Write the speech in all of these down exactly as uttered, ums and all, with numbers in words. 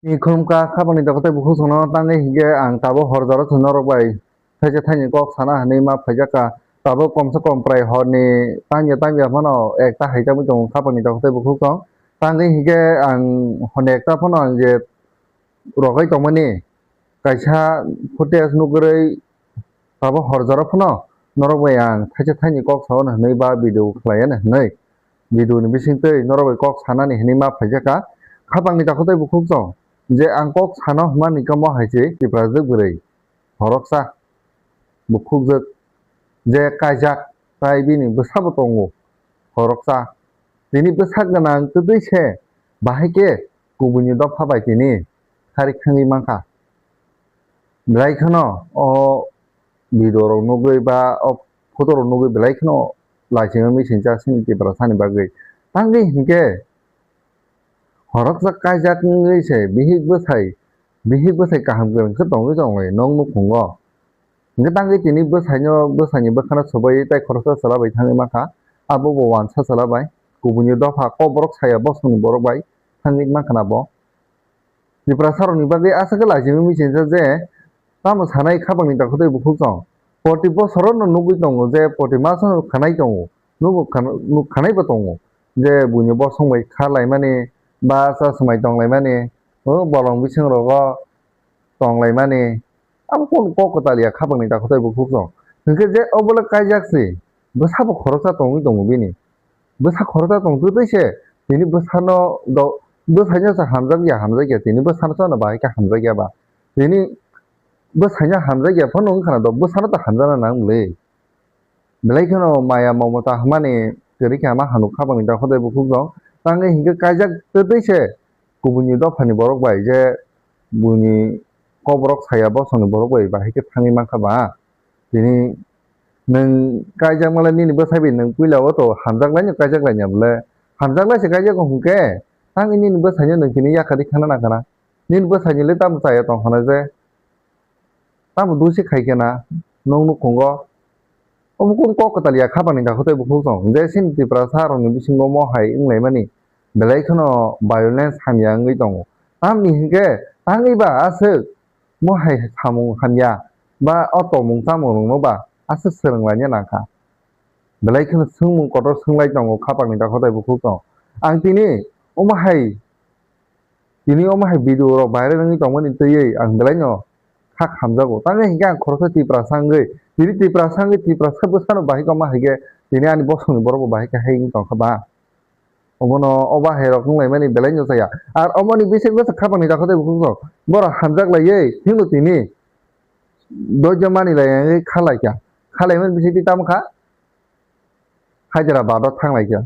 Ni khulumkha khapangni takhuk tei bukhuk songno tangwi hinkhe ang tabuk hor jora se norok bai thaisa thaini kok sana hinwi ma phaijakha. Tabuk komse kom prai horni tangya tangya phano ekta hai tangwi tongo khapangni takhuk tei bukhuk song. Tangwi hinkhe ang hone ekta phano ang je rogwi tongmani kaisa footage nugwi tabuk hor jora phano norok bai ang thaisa thaini kok sao hinwi ba video khlaiya hinwi video ni bisingtwi norok bai kok sanani hinwi ma phaijakha. Khapangni takhuk tei bukhuk song je ang kok sana hwnmani kamo hai se Tiprajwk bwrwi khoroksa bukhukjwk je kaijak tai bini bwsabo tongo khoroksa. Tini bwsa gwnang kwtwi se bahai khe kubuini dopha bai tini kharik thangwi mankha. Belai kheno o video rok nugwi ba o photo rok nugwi belai kheno laichingma misingcha sini Tiprasani bagwi. Tangwi hinkhe khoroksa kaijak wngwi se bihik bwsai, bihik bwsai kaham kwrwng khe tongwi tongwi nong nukhungo. Hinkhe tangwi tini bwsaino, bwsaini bwkhano swbaiwi tei khoroksa chwla bai thangwi mankha. Abo bo wansa chwla bai, kubuini dopha kok borok saya bosongni borok bai thangwi mankha na bo. Tiprasarokni bagwi aswk khe laichingwi misingcha je tamo sanai khapangni takhuk tei bukhuk song. Proti bosorono nugwi tongo je proti masano khanai tongo, nugo khan-, nuk khanai bo tongo je buini bosong bai kha laimani, ba cha swmai tong laimani, o bolong bising rogo tong laimani. Abo kok kwtal ya khapangni takhuk tei bukhuk song. Hinkhe je obo le kaijak se, bwsabo khoroksa tongwi tongo bini. Bwsa khoroksa tongtwi twi se, tini bwsano do-, bwsaino se hamjak ya, hamjak ya, tini bwsano chano bahai khe hamjak ya ba. Tini bwsaino hamjak ya phano wngkha na do, bwsano to hamjakna nang le. Belai kheno maya mamota hwnmani kwrwi khe ama hanuk khapangni takhuk tei bukhuk song. Tangwi hinkhe kaijak twtwi se kubuini dophani borok bai je buini kok borok saya bosongni borok bai bahai khe thangwi mankha ba. Tini nwng kaijak male nini bwsai bai nwng puila o to hamjak laino kaijak laina bwle. Hamjak lai se kaijago hinkhe tangwi nini bwsaino nwng tini yakarwi khana nangkha na. Nini bwsaini le tamo chaya tongkha na je. Tamo dusi khai khe na nong nukhungo. Obo kok kwtal ya khapangni takhuk tei bukhuk song. Je sini Tiprasa rokni bisingo mo hai wnglaimani belai kheno violence hamya wngwi tongo. Tamni hinkhe tangwi ba aswk mo hai samung hamya ba o tongmung chamung rokno ba aswk swrwng laina nangkha. Belai kheno swngmung kotor swngwi tongo khapangni takhuk tei bukhuk song. Ang tini omo hai Tini omo hai video rok viral wngwi tongmani twiwi ang belaino kha khamjago. Tamni hinkhe ang khoroksa Tiprasa wngwi, tini Tiprasa wngwi Tiprasa bwsano bahai khe omo hai khe tini ani bosongni borok bo bahai khe hai wngwi tongkha ba. Obono o bahai rok wnglaimani belaino chaya. Ar omoni bising bwswk khapangni takhuk tei bukhuk rok borok hamjak laiwi thikno tini doijo mani lai wngwi kha laikha. Kha laimani bisingtwi tamo kha? Hyderabad o thang laikha.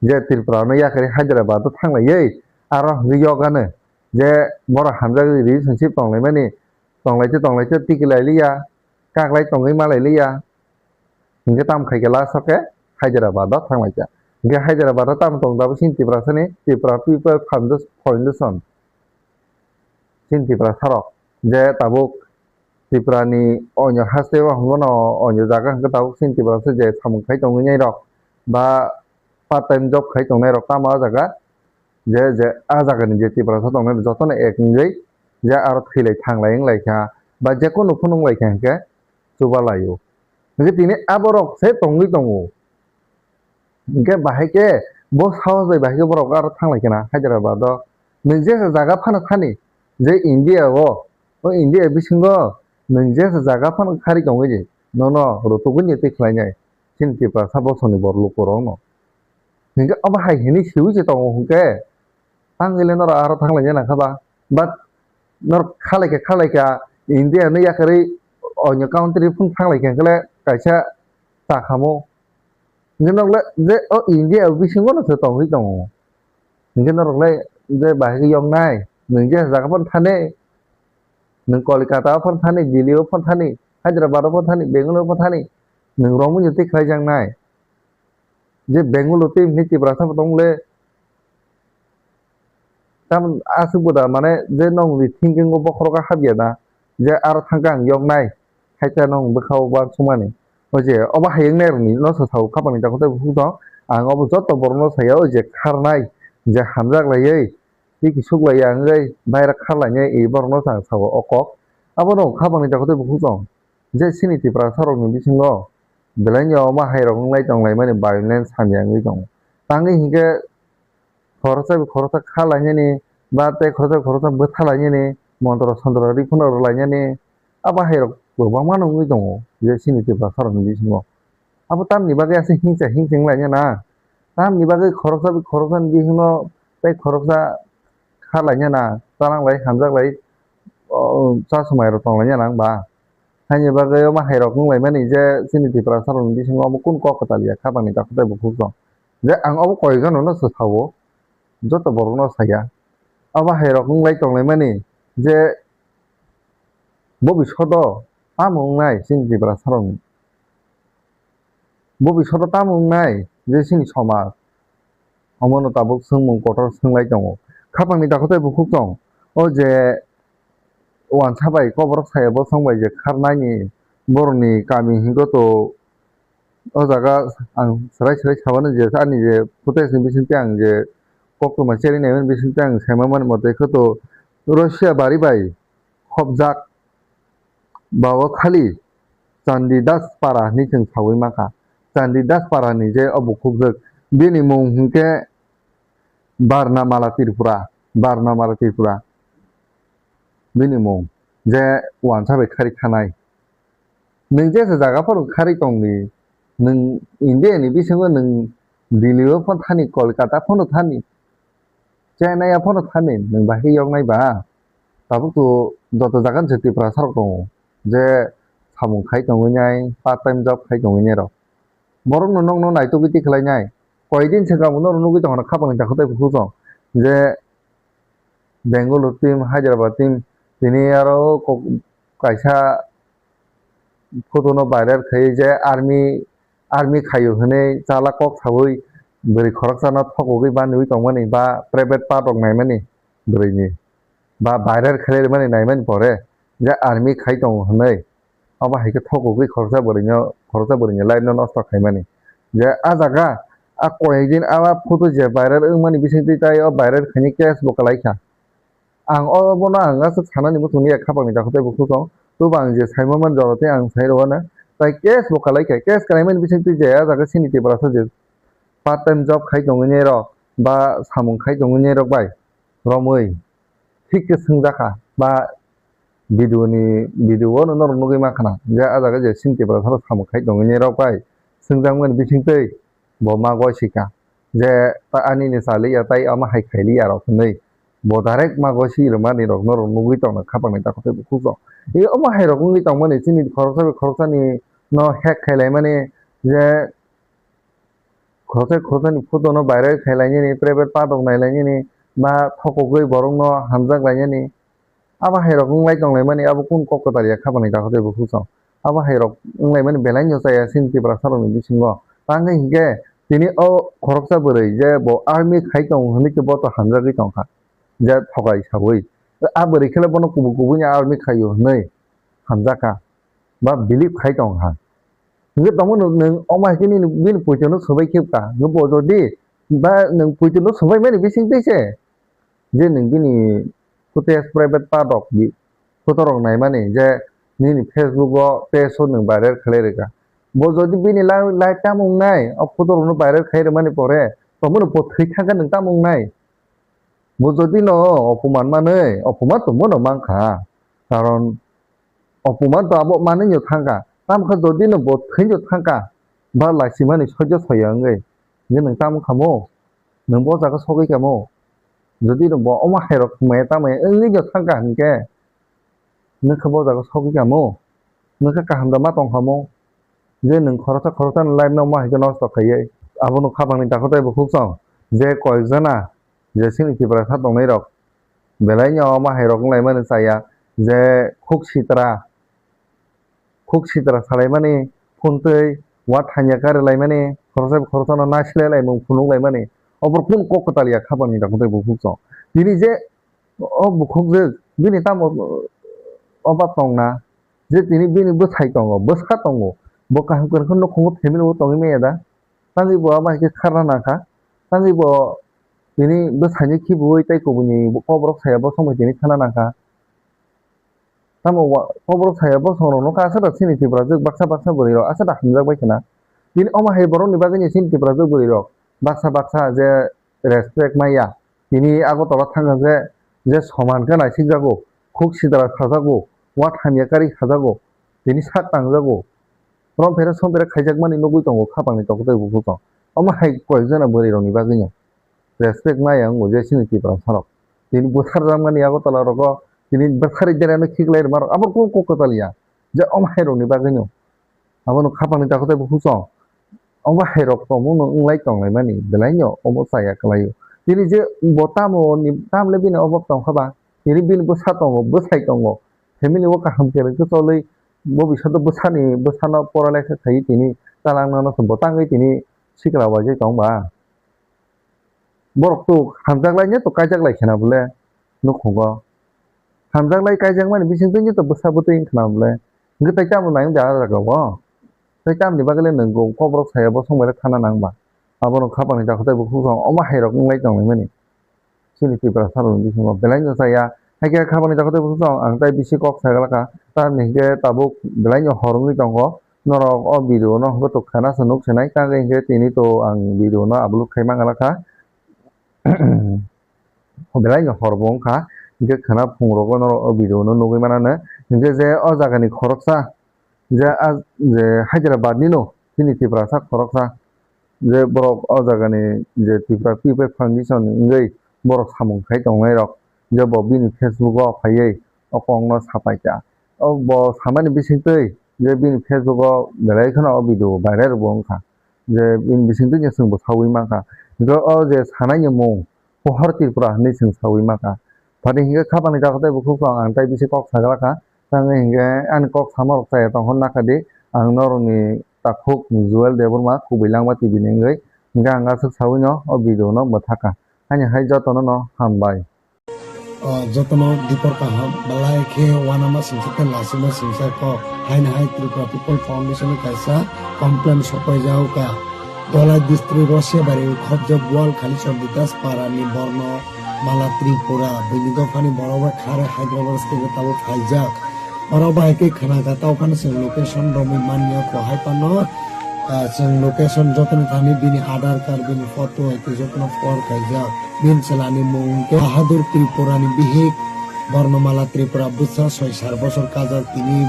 Je Tripura no yakarwi Hyderabad o thang laiwi aro hwnkhe yokgano je borok hamjagwi relationship tong laimani, tong laite tong laite tiki lai liya, kaklai tongwi ma lai liya. Hinkhe tamo khai khe last o khe Hyderabad o thang laikha. Hinkhe Hyderabad o tamo tong tabuk chini Tiprasa ni Tripura People Foundation, chini Tiprasa rok je tabuk Tripura ni onyo haste o hwnmano onyo jaga hwnkhe tabuk chini Tiprasa je samung khai tongwi nai rok ba part time job khai tongnai rok tamo o jaga je, je a jaga ni je Tiprasa tongnai rok jotono ek wngwi je aro thwilai thanglai wnglaikha ba jekunu phunuk wnglaikha hinkhe chuba laio. Hinkhe tini aborok se tongwi tongo. Hinkhe bahai khe bo sahos bai bahai khe borok aro thanglai khe na Hyderabad o. Nwng jesa jaga phano thani je India o, o India bisingo nwng jesa jaga phano khari tongwi di, nono rutugwi ni twi khlainai chini Tiprasa bosongni borok lukurokno. Hinkhe obo hai hinwi siwi se tongo hinkhe, tangwi le norok aro thanglaina nangkha ba? But norok khalaikha, khalaikha, India no yakarwi onyo country phano thanglaikha hinkhe le kaisa chakhamu. Hinkhe norok le je o India bisingo no se tongwi tongo. Hinkhe norok le je bahai khe yoknai, nwng je jaga phano thani, nwng Kolkata o phano thani, Delhi o phano thani, Hyderabad o phano thani, Bengaluru o phano thani, nwng romwi no twi khlaijaknai. Je Bengaluru tei hwnwi Tiprasa bo tong le. Tamoni aswk bo da, mane, je nokni thinking o bokhorogo hapya na, je aro thangkhe ang yoknai, hai khe nok bwkha o uansukmani. O je obo hai wngnai rokni no sa sao khapangni takhuk tei bukhuk song, ang obo joto borokno saya, o je kharnai, je hamjak laiwi, twi kisuk lai ya wngwi baira kha lainai, i borokno chang sao o kok. Abono khapangni takhuk tei bukhuk tong. Je chini Tiprasa rokni bisingo belai no ma hai rok wng lai tong lai mani violence hamya wngwi tongo. Tangwi hinkhe khoroksa bai khoroksa kha lainani ba tei khoroksa bai khoroksa bwtha lainani, montro sontro ri phano rw lainani, abo hai rok kwbangma no wngwi tongo je chini Tiprasa rokni bisingo. Abo tamni bagwi aswk hingsa hingsing lainai na? Tamni bagwi khoroksa bai khoroksani bisingo tei khoroksa kha lainai na, chalang lai, hamjak lai, o, cha swmai rok tong lainai na wng ba? Haini bagwi omo hai rok wng lai mani je chini Tiprasa rokni bisingo omo kunu kok kwtal ya, khapangni takhuk tei bukhuk tong. Je ang obo koi jano no se sao, joto borok no saya. Abo hai rok wng lai tong lai mani je bobishoto tamo wng nai chini Tiprasa rokni. Bobishoto tamo wng nai je chini somaj. Omono tabuk swngmung kotor swng lai tongo. Khapangni takhuk tei bukhuk tong. O je wansa bai koborok saya bosong bai je kharnani borokni kami hingo to o jaga ang swrai swrai sabani je ani je footage ni bisingtwi ang je koktwma cherwi naimani bisingtwi ang saima mani mote khe to Russia bari bai khopjak ba o khali Chandidas para hinwi chwng saui mankha. Chandidas para ni je o bukhukjwk, bini mung hinkhe Barnamala Tripura, Barnamala Tripura bini mung je wansa bai khari khanai. Nwng jesa jaga phano khari tongdi, nwng India ni bisingo nwng Delhi o phano thani, Kolkata phano thani, Chennai o phano thani, nwng bahai yoknai ba? Tabuk to joto jaga ni se Tiprasa rok tongo, je samung khai tongwi nai, part time job khai tongwi nai rok. Borok no nokno naitugwi tikhlai nai. Koi din se kamo norok nugwi tongkha khapang ni takhuk tei bukhuk tong je Bengaluru team, Hyderabad team, tini aro kok-, kaisa photo no viral khai je army, army khaio hinwi chala kok saui bwrwi khoroksa no thokogwi banwi tongmani ba private part rok naimani bwrwi ni ba viral khlai mani naimani pore je army khai tongo hinwi. Abo hai khe thokogwi khoroksa bwrwino, khoroksa bwrwini life no nosto khaimani. Je a jaga a koi din a photo je viral wngmani bisingtwi tai o viral khaini case bo kwlai kha. Ang o bono ang aswk sanani muchungya khapangni takhuk tei bukhuk tong. Tobo ang je saima man jora tei ang sai rwna. Tai case bo kwlai kha. Case kwlaimani bisingtwi je a jaga chini Tiprasa je part time job khai tongwi nai rok ba samung khai tongwi nai rok bai romwi thik khe swngjak kha ba video ni, video o no norok nugwi mankha na je a jaga je chini Tiprasa rok samung khai tongwi nai rok bai swngjak mani bisingtwi bo ma goi sika je ta ani ni chali ya tai ama hai khai li ya rok hinwi bo direct ma goi si rwmani rok norok nugwi tongkha khapang ni takhuk tei bukhuk tong. E omo hai rok wngwi tongmani chini khoroksa bai khoroksa ni no hack khai lai mani je khoroksa khoroksa ni photo no viral khai lai nini, private part rok nai lai nini, ba thokogwi borok no hamjak lai nini. Abo hai rok wng lai tong lai mani, abo kung kok kwtal ya khapang ni takhuk tei bukhuk tong. Abo hai rok wng lai mani belai no chaya chini Tiprasa rok ni bisingo. Tang khe hinkhe tini o khoroksa bwrwi je bo army khai tong hinwi khe bo to hamjagwi tong kha. Je thokai saui. A bwrwi khe le bono kubui kubui ni army khaio hinwi hamjak kha. Ba believe khai tong kha. Hinkhe tongmano nwng omo hai khe nini bini poito no swbai khe ka. Hinkhe bo jodi ba nwng poito no swbai mani bising twi se. Je nwng bini footage private part rok di photo rok naimani je nini Facebook o page o nwng viral khlai rwkha. Bo jodi bini la-, life tamo wngnai, o photo rok no viral khai rwmani pore, tongmano bo thwi thangkhe nwng tamo wngnai? Bo jodi no opoman manwi, opoman tongmano mankha. Karon opoman to abo manwi no thangkha. Tamokhe jodi no bo thwi no thangkha, ba laisimani soijo soya wngwi, je nwng tamo khamo? Nwng bo jaga sogwi kamo? Jodi no bo omo hai rok maya tamaya wngwi no thangkha hinkhe, nwng khe bo jaga sogwi kamo? Nwng khe kaham da ma tong kamo? Je nwng khoroksa khoroksa ni life no omo hai khe nosto khaiwi, abono khapang ni takhuk tei bukhuk song, je koyek jana je chini Tiprasa tongnai rok belai no omo hai rok wng lai mani chaya, je khuk sitra, khuk sitra salai mani, phone twi wa thanya kari lai mani, khoroksa bai khoroksa no nasilai lai mung phunuk lai mani, obo kunu kok kwtal ya khapang ni takhuk tei bukhuk song. Tini je o bukhuk je bini tamo oba tong na, je tini bini bwsai tongo, bwsa tongo, bo kaham kwrwngkhe nukhungo family o tongwi manya da? Tangwi bo abo hai khe kharna nang kha. Tangwi bo Tini bwsaini khibiui tei kubuini kokrok saya bosong bai tini khana nangkha. Tamo wa-, kokrok saya bosong rok nokha aswk da chini Tiprajwk baksa baksa bwrwi rok aswk da hamjak bai khna. Tini omo hai borok ni bagwi ni chini Tiprajwk bwrwi rok baksa baksa je respect maya. Tini Agartala thangkha je, je soman khe naisikjago, khuk sidra sajago, wa thamya kari sajago, tini sak tangjago. Rom phere som phere khaijakmani nugwi tongo khapangni tokotwi buphukno. Omo hai koyekjona bwrwirokni bagwino respect maya wngo je chini Tiprasarok. Tini bwtharjakmani Agartala rogo tini bwtharwi derano khiklai rwmarok abo kok kok kwtal ya. Je omo hairokni bagwino abono khapangni tokotwi buphukno. Omo hairok tongmungno wnglai tonglaimani belaino omo chaya kwlaio. Tini je bo tamo ni tamle bini obo tongkha ba? Tini bini bwsa tongo, bwsai tongo. Family o kaham khe rwngkhe cholwi bo bisodo bwsani, bwsano pora lekha khaiwi tini talangnano se bo tangwi tini sikla waijak tong ba. Borok to hamjak lai to kaijak lai khena bole nukhungo. Hamjak lai kaijakmani bisingtwi to bwsa bwtwi wngkhna bole. Hwnkhe tai tamo nai wngdi a jagao? Tai tamni bagwi le nwng kokrok saya bosong bai le thana nang ba? Abono khapangni dakhotai bukhuk song omo hairok wnglai tonglaimani. Chini Tiprasarokni bisingo belai no chaya. Haikhe khapangni dakhotai bukhuk song ang tai bisi kok saglakha. Tamni hinkhe tabuk belai no hor wngwi tongo. Norok o video no hwnkhe to khana se nuk sinai. Tangwi hinkhe tini to ang video no upload khai manglakha. Belai no hor bo wngkha. Hinkhe khana phungrogo norok o video no nugwi manano. Hinkhe je o jagani khoroksa je a, je Hyderabad nino chini Tiprasa khoroksa, je borok o jagani je Tripura People Foundation wngwi borok samung khai tongnai rok, je bo bini Facebook o phaiwi o kokno sapai kha. O bo samani bisingtwi je bini Facebook o belai kheno o video viral bo wngkha, je bini bisingtwi je chwngbo saui mankha. Hinkhe o je sanaini mung Pohor Tripura hinwi chwng saui mankha. Phati hinkhe khapangni dakhotai bukhuk song ang tai bisi kok saglakha. Tangwi hinkhe ani kok samarok chaya tongkha nakha di. Ang norokni takhuk Joel Debbarma kubui langma T V ni wngwi. Hinkhe ang aswk saui no o video no mwthakha. Haini hai jotono no hambai. O jotono dipor kaham belai khe uanama singsa tei lasima singsa kok. Haini hai Tripura People Foundation ni kaisa complaint sopai jago ka. Dholai district Rosiabari khobjak Bualkhali Chandidas para ni Borno Mala Tripura, bini dophani borok bai khare Hyderabad state o tabuk phaijak. Oro bai khe khna kha tau phano chwng location romwi manya kho hai phano, ah, chwng location jotono thani bini Aadhaar card, bini photo hai khe jotono for khaijak. Bini chwla ni mung khe Bahadur Tripura ni bihik, Borno Mala Tripura bwsa soi sar bosor kajak tini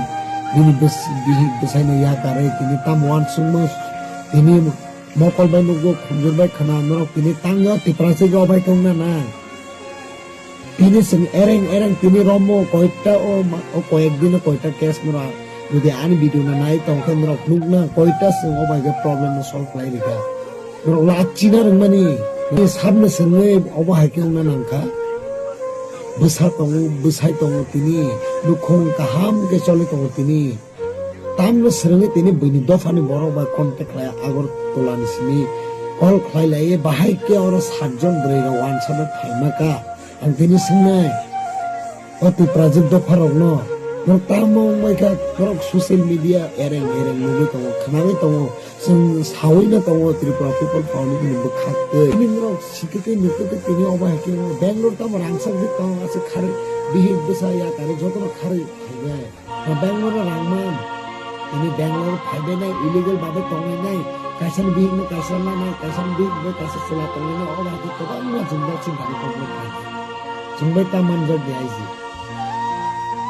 bini bws-, bihik bwsai no yakarwi tini tamo uansukma tini Mokol bai nukgo, khunjur bai khna, norok tini tangyo Tiprasa se obai tongna na. Tini chwng ereng ereng tini romo koita o ma-, o koyek dino koita case mora. Jodi ani video no nai tong khe norok nukna koita chwng obai khe problem no solve khlai rikha. Norok lachina rwngmani. Tini sabno chwngwi obo hai khe wngna nangkha. Bwsa tongo, bwsai tongo tini. Nukhung kaham khe choli tongo tini. Tamno swrwngwi tini buini dophani borok bai contact khlai Agartala ni simi call khlai lai bahai khe oro satjon bwrwi rok uansukna phaima kha. Ang tini swngnai o Tiprajwk dopha rokno, norok tamo wngbai kha, norok social media ereng ereng nugwi tongo, khnawi tongo, chwng sawi no tongo Tripura People Foundation ni bwkhak twi. Tini norok sikhe tei nukhe tei tini obo hai khe Bangalore tamo rangchak jik tongo, aswk kharwi bihik bwsa yakarwi jotono kharwi phainai. Bangalore rang man. Tini Bangalore phaibai nai, illegal babe tongnai nai. Kaisa ni bihik no kaisa lanai, kaisa ni bihik bai kaisa chwla tongnai nai. Oro hai khe kwbangma jwngjal chini thani kokno kha. Chwng bai ta manjak di aiji.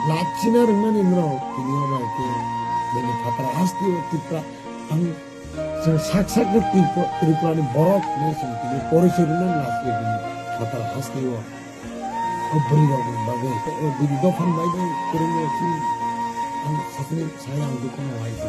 Lachina rwngmani norok tini o bai khe bini phataro haste o Tripura. Ang chwng sak sak no Tripura, Tripura ni borok hinwi chwng tini porichoi rwna lachio bini phataro haste o. O bwrwi rok ni bagwi, o bini dophani bagwi kwrwng rok chini ang sasini saya ang dukhu no hai se.